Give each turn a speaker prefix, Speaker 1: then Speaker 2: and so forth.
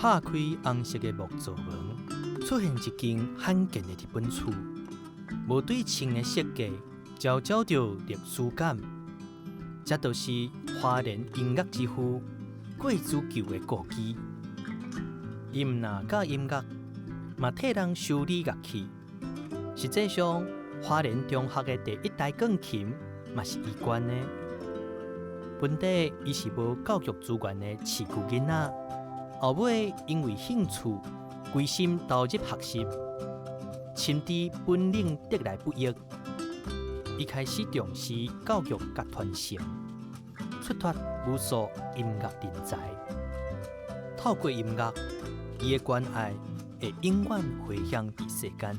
Speaker 1: 拍開紅色的木造門，出現一間罕見的日本厝，無對稱的設計，招招著歷史感。這就是花蓮音樂之父郭子究的故居。伊毋但教音樂，嘛替人修理樂器。實際上，花蓮中學的第一台鋼琴嘛是伊捐的。本底伊是無教育資源的飼孤囡仔，後尾因為興趣，歸心投入學習，深知本領得來不易。伊開始重視教育佮傳承，出脫無數音樂人才。透過音樂，伊的關愛會永遠迴響佇世間。